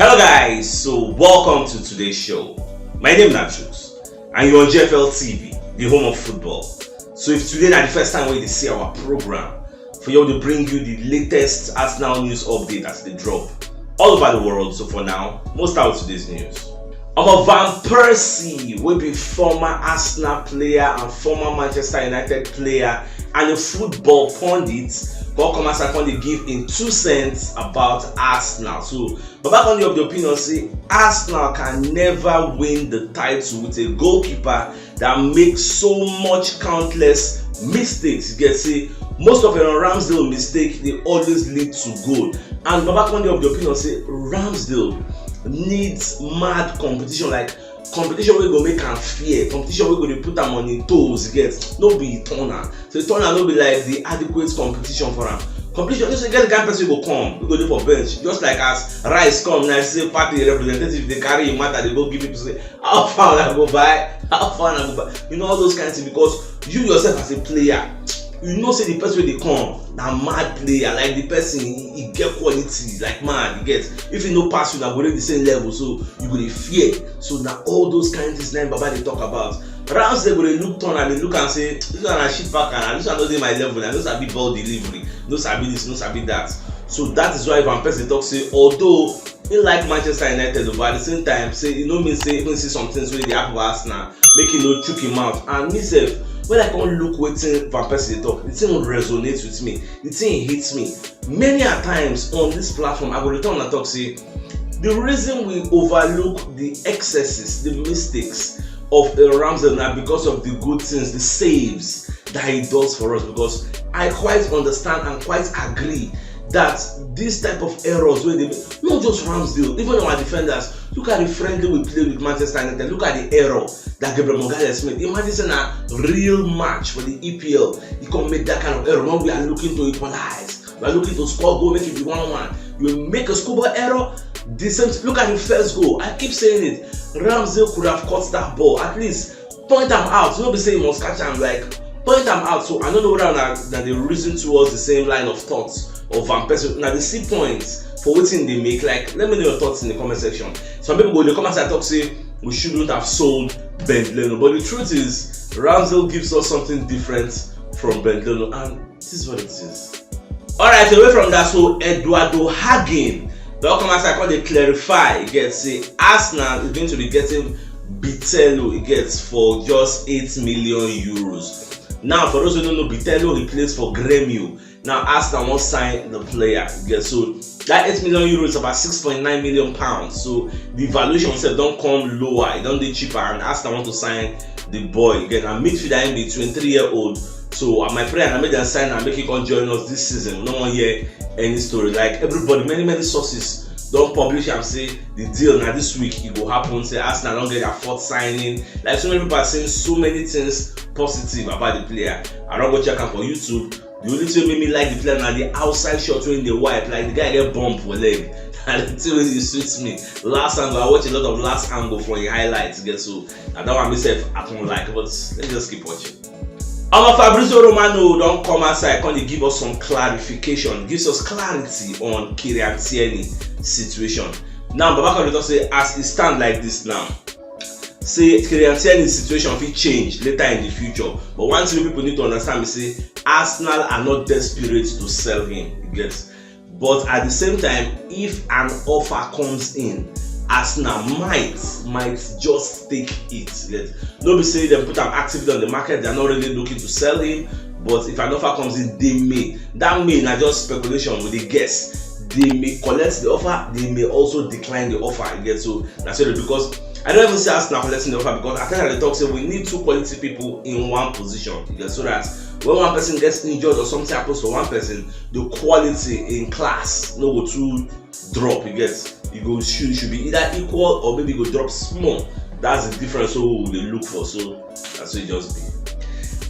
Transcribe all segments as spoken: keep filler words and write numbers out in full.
Hello guys, so welcome to today's show. My name is Nachus and you're on G F L T V, the home of football. So if today na the first time wey you dey see our program, for here we dey bring you the latest Arsenal news update as e dey drop all over the world. So for now, most out today's news. Omo, Van Persie, wey be former Arsenal player and former Manchester United player and a football pundit, come come outside come dey give im two cents about Arsenal. So Baba come dey of the opinion say Arsenal can never win the title with a goalkeeper that makes so much countless mistakes. You get say most of Aaron Ramsdale mistake dey always lead to goal. And Baba come dey of the opinion say Ramsdale needs mad competition, like competition wey go make am fear, competition wey go dey put am on im toes. You get, no be Turner. So Turner no be like the adequate competition for am. Competition, you get the kind person go come, we go dey for bench, just like as Rice come now, say party representative dey carry im matter dey go give people say, "How far una go buy? How far una go buy?" You know, all those kind of things, because you yourself as a player, you know say the person wey dey come na mad player, like the person e get quality like mad. You get, if e no pass you, na go dey the same level, so you go dey fear. So na all those kind of things na Baba dey talk about. Ramsdale go dey look Turner, dey look am say, "This one na shit packer, na this one no dey my level, na no sabi ball delivery, no sabi this, no sabi that." So that is why Van Persie talk say, although he like Manchester United, but at the same time say e no mean say he see some things wey dey happen for Arsenal make he no chook him mouth. And me sef, when I come look wetin Van Persie dey talk, the thing resonate with me, the thing hit me. Many a times on this platform, I go return and talk say the reason we overlook the excesses, the mistakes of Aaron Ramsdale na because of the good things, the saves that he does for us. Because I quite understand and quite agree that this type of errors wey dey make, not just Ramsdale, even our defenders. Look at the friendly we played with Manchester United. Look at the error that Gabriel Magalhaes made. Imagine say na real match for the E P L, he come make that kind of error when we are looking to equalize. We are looking to score goal, make it be one one. You make a schoolboy error, the same thing. Look at the first goal. I keep saying it. Ramsdale could have caught that ball. At least point am out. No be say you must catch am, like, point am out. So I no know whether na, na dey reason towards the same line of thoughts of Van Persie. Una dey see points for wetin dey make. Like, let me know your thoughts in the comment section. Some people go dey come outside talk say we shouldn't have sold Bernd Leno, but the truth is Ramsdale gives us something different from Bernd Leno, and it is what it is. Alright, away from that, so Eduardo Hagen don come outside come dey clarify, e get say Arsenal is going to be getting Bitello, e get, for just eight million euros. Now, for those who don't know, Bitello, he plays for Grêmio. Now Arsenal wan sign the player, e get, so that eight million euros is about six point nine million pounds. So the valuation sef don come lower, e don dey cheaper, and Arsenal want to sign the boy. E get, na midfielder, im be twenty-three year old. So uh, my prayer na make dem sign am, make he come join us this season. We no wan hear any story. Like everybody, many many sources don publish am say the deal na this week e go happen. Say Arsenal don get their fourth signing. Like, so many people are saying so many things positive about the player. I don go check am for YouTube. The only thing wey make me like the player na the outside shot wey he dey wipe, like the guy get bump for leg. Na the thing wey dey sweet me. Last angle, I watch a lot of last angle for im highlights, e get, so na that one me sef I come like, but let's just keep watching. Omo, Fabrizio Romano don come outside come dey give us some clarification, gives us clarity on Kieran Tierney situation. Now Baba come dey talk say as e stand like this now, say Kieran Tierney situation fit change later in the future, but one thing wey people need to understand be say Arsenal are not desperate to sell him, you get. But at the same time, if an offer comes in, Arsenal might might just take it. You get, no be say dem put am actively on the market, they are not really looking to sell him. But if an offer comes in, they may, that may na just speculation, we dey guess. They may collect the offer, they may also decline the offer, you get. So that's it, because I don't even see Arsenal collecting the offer, because I think they talk say we need two quality people in one position, you get, so that when one person gets injured or something happens to one person, the quality in class no go too drop, you get. You go should, should be either equal or maybe you go drop small. That's the difference wey we dey look for. So that's what it just be.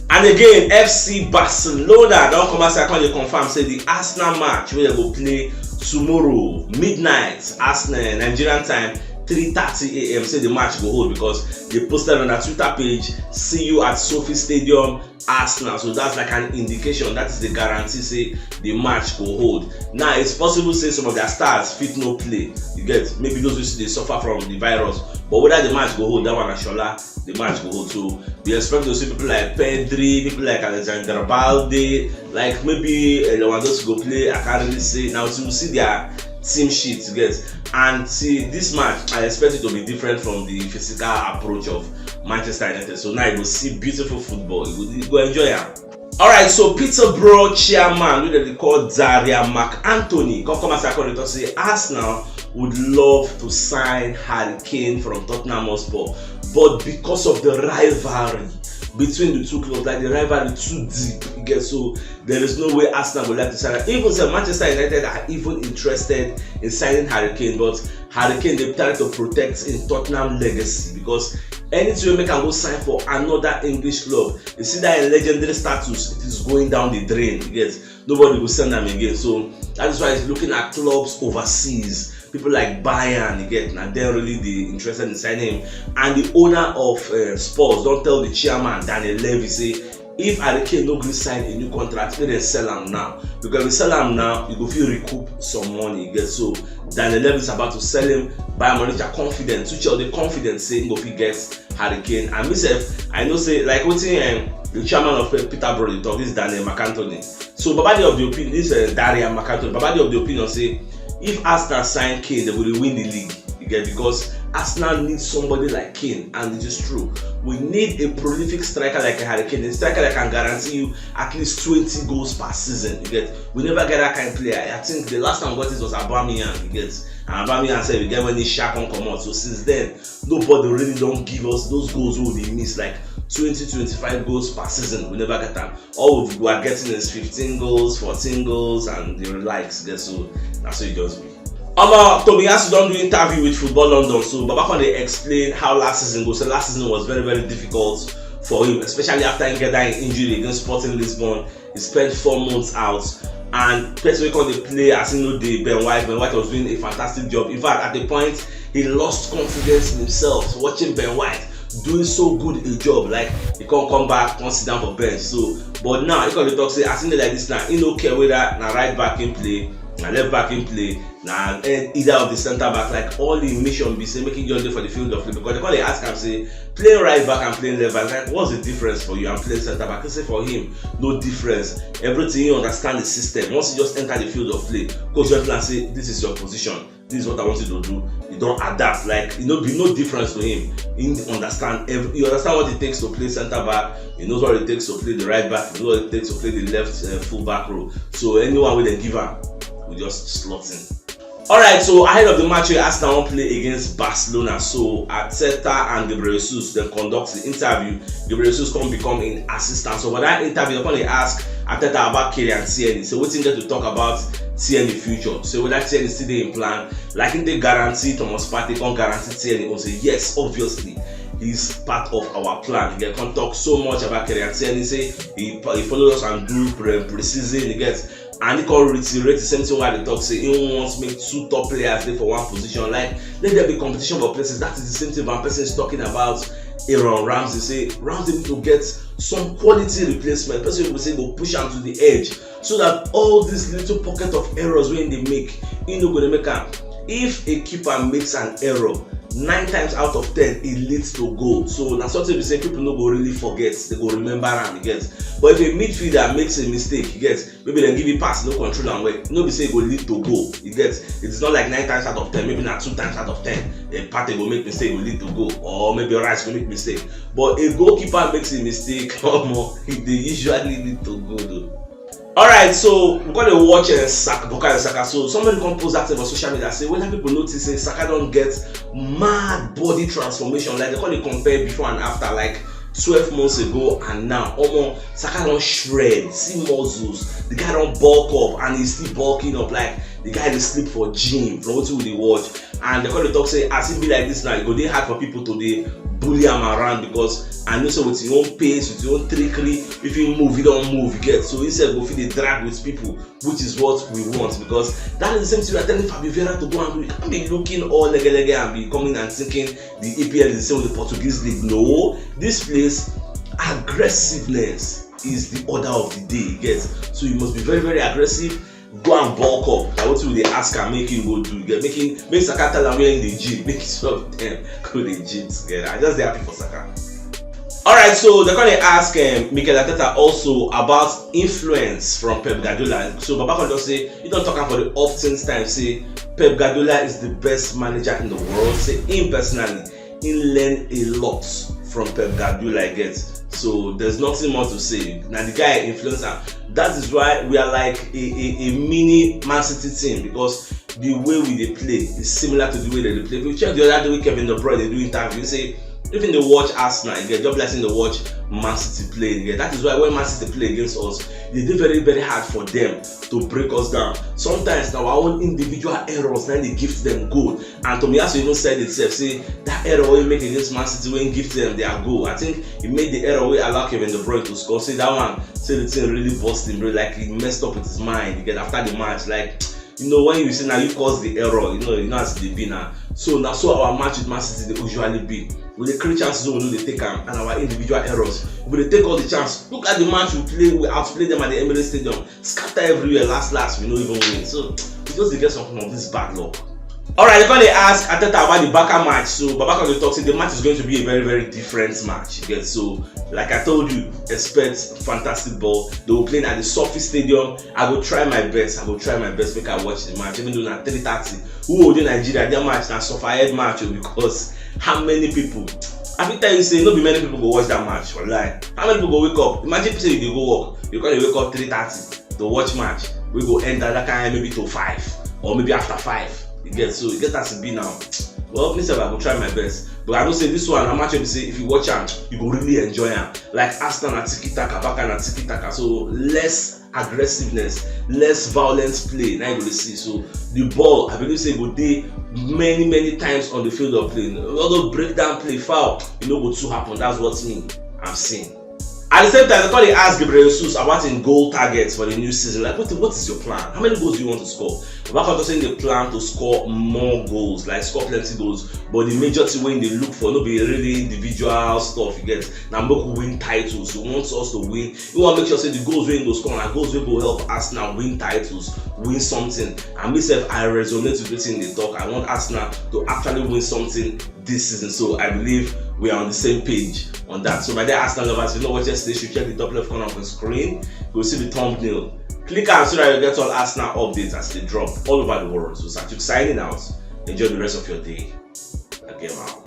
And again, F C Barcelona don come outside come dey confirm say the Arsenal match wey dem go play tomorrow midnight Arsenal Nigerian time, three thirty a.m. say the match go hold, because they posted on their Twitter page, "See you at Sophie Stadium, Arsenal." So that's like an indication, that is the guarantee say the match go hold. Now, it's possible say some of their stars fit no play. You get, maybe those wey dey suffer from the virus. But whether the match go hold, that one na shola, the match go hold. So we expect to see people like Pedri, people like Alexander Balde, like maybe uh, Lewandowski go play. I can't really say. Now, to see their team sheet, you get. And see, this match, I expect it to be different from the physical approach of Manchester United. So now you go see beautiful football. You go, you go enjoy am. Alright, so Peterborough chairman, wey dem dey call Daria McAnthony, come come outside come dey talk say Arsenal would love to sign Harry Kane from Tottenham Hotspur, but because of the rivalry between the two clubs, like, the rivalry too deep, you get, so there is no way Arsenal would like to sign am. Even sef, Manchester United are even interested in signing Harry Kane, but Harry Kane dey try to protect im Tottenham legacy, because anything wey make am go sign for another English club, you see that im legendary status, it is going down the drain. You get, nobody go send am again. So that is why he's looking at clubs overseas. People like Bayern, you get, na dem really dey interested in signing him. And the owner of uh, Spurs don tell the chairman, Daniel Levy, say if Harry Kane no gree sign a new contract, make dem sell am now. Because if dem sell am now, e go fit recoup some money, you get. So Daniel Levy is about to sell him. Bayern Munich are confident. Tuchel dey confident say he go fit get Harry Kane. And me sef, I know say, like, wetin um, the chairman of Peterborough dey talk, this Daniel McAnthony. So Baba dey of the opinion, this uh, Daria McAnthony, Baba dey of the opinion say if Arsenal sign Kane, they go dey win the league. You get, because Arsenal need somebody like Kane, and it is true. We need a prolific striker like a Harry Kane, a striker that can guarantee you at least twenty goals per season. You get, we never get that kind of player. I think the last time we got it was Aubameyang. You get, and Aubameyang said we get when he shot come out. So since then, nobody really don give us those goals wey we dey miss, like twenty, twenty-five goals per season. We never get am. All we are getting is fifteen goals, fourteen goals, and the likes. Get, so that's what it just be. Omo, Tomiyasu don do interview with Football London, so Baba come dey explain how last season go. So last season was very, very difficult for him, especially after he get that injury against Sporting Lisbon. He spent four months out, and person wey come dey play as he no dey, Ben White. Ben White was doing a fantastic job. In fact, at a point, he lost confidence in himself watching Ben White doing so good a job. Like, he come come back, come sit down for bench. So, but now he come dey talk say as he dey like this now, he no care whether na right back him play, na left back him play, na eh, either of the center back. Like, all the mission be say make he just dey for the field of play, because they come dey ask am say playing right back and playing left back, like, what's the difference for you and playing center back? He say for him, no difference. Everything, he understand the system. Once he just enter the field of play, coach just plan say this is your position. This is what I want you to do. You don adapt. Like, you know, be no difference to him. He understand. Every, he understand what it takes to play center back. He knows what it takes to play the right back. He knows what it takes to play the left uh, full back role. So anyone wey dem give am, we just slot in. Alright, so ahead of the match wey Arsenal wan play against Barcelona, so Arteta and Gabriel Jesus dem conduct the interview. Gabriel Jesus come become im assistant. So for that interview, dem come dey ask Arteta about Kieran Tierney. So wetin get to talk about Tierney future? So whether Tierney still dey in plan, like, im dey guarantee Thomas Partey, come guarantee Tierney. Come say yes, obviously he's part of our plan. He get come talk so much about Kieran Tierney, say he, he followed us and do pre pre-season, you get, and he come reiterate the same thing wey I dey talk, say he wants make two top players dey for one position. Like, let there be competition for places. That is the same thing Van Persie is talking about Aaron Ramsey. Say Ramsey need to get some quality replacement. Person wey go say go push am to the edge, so that all this little pocket of errors wey he dey make, he no go dey make am. If a keeper makes an error, nine times out of ten it leads to goal. So na something be say people no go really forget, they go remember am, you get. But if a midfielder makes a mistake, you get, maybe dem give you pass, no control am well, no be say e go lead to goal, you get. It's not like nine times out of ten, maybe na two times out of ten a Partey go make mistake, go lead to goal, or maybe Rice go make mistake. But a goalkeeper makes a mistake, omo, e dey usually lead to goal o. Alright, so we gonna watch uh, Saka, Bukayo Saka. So somebody come post that thing for social media, say whether people notice say Saka don get mad body transformation, like, they call it, compare before and after, like, twelve months ago and now. Omo, Saka don shred, see muscles, the guy don bulk up and he's still bulking up. Like, the guy dey sleep for gym, from wetin we dey watch. And they come dey talk say as e be like this now, e go dey hard for people to dey bully am around, because I know say with your own pace, with your own trickery, if you move, you don't move, you get. So instead, go fit dey drag with people, which is what we want, because that is the same thing we are telling Fabio Vieira to go and do. You can't be looking all lege lege and be coming and thinking the E P L is the same with the Portuguese league. No, this place, aggressiveness is the order of the day, you get. So you must be very, very aggressive. Go and bulk up. Na wetin we dey ask am make him go do. You get, make him, make Saka tell am where him dey gym. Make some of them go dey gym together. I just dey happy for Saka. Alright, so dem come dey ask um, Mikel Arteta also about influence from Pep Guardiola. So Baba come just say, he don talk am for the often time, say Pep Guardiola is the best manager in the world. Say him personally, he learn a lot from Pep Guardiola, I guess. So there's nothing more to say. Now the guy influence am. That is why we are like a, a, a mini Man City team, because the way we dey play is similar to the way dem dey play. If you check the other day wey Kevin De Bruyne dey do interview, he say, even dey watch Arsenal, you get, just like say dey watch Man City play, you get. That is why when Man City play against us, e dey very, very hard for them to break us down. Sometimes na our own individual errors na dey gift them goal. And Tomiyasu even said it sef, say that error wey he make against Man City wey gift them their goal. I think he made the error wey allow Kevin De Bruyne to score. Say that one, say the thing really burst him brain, like he messed up with his mind. You get, after the match, like, you know, when you say now you cause the error, you know, you know as e dey be now. So na so our match with Man City dey usually be. We dey create chances wey we no dey take am, and our individual errors. We dey take all the chance. Look at the match we play, we outplay them at the Emirates Stadium, scatter everywhere. Last last, we no even win. So we just dey get some of this bad luck. Alright, dem come dey ask Arteta about the Barca match. So Baba come dey talk say the match is going to be a very, very different match. You get, so like I told you, expect fantastic ball. They will play at the SoFi Stadium. I go try my best. I go try my best make I watch the match, even though na three thirty. Who go dey Nigeria? Their match na suffer head match o, because how many people? I fit tell you say no be many people go watch that match for life. How many people go wake up? Imagine say you dey go work, you come dey wake up three thirty to watch match. We go end that kind maybe to five or maybe after five. You get, so you get as e be now. Well, me sef, I go try my best, but I know say this one na match wey be say if you watch am, you go really enjoy am. Like Arsenal na tiki taka, Barca na tiki taka, so less aggressiveness, less violent play. Now you go dey see. So the ball, I believe say e go dey many, many times on the field of play. All those breakdown play, foul, e no go too happen. That's what me I'm seeing. At the same time, dem come dey ask Gabriel Jesus about him goal targets for the new season. Like, what, what is your plan? How many goals do you want to score? Baba come talk say he dey plan to score more goals, like score plenty goals. But the major thing wey he dey look for no be really individual stuff, you get. Na make we win titles. He wants us to win. He wan make sure say the goals wey he go score na goals wey go help Arsenal win titles, win something. And me sef, I resonate with wetin he dey talk. I want Arsenal to actually win something this season. So I believe we are on the same page on that. So my dear Arsenal lovers, if you no watch yesterday, you should check the top left corner of the screen. You go see the thumbnail. Click am so that you get all Arsenal updates as they drop all over the world. So Satuk signing out. Enjoy the rest of your day. Again, out.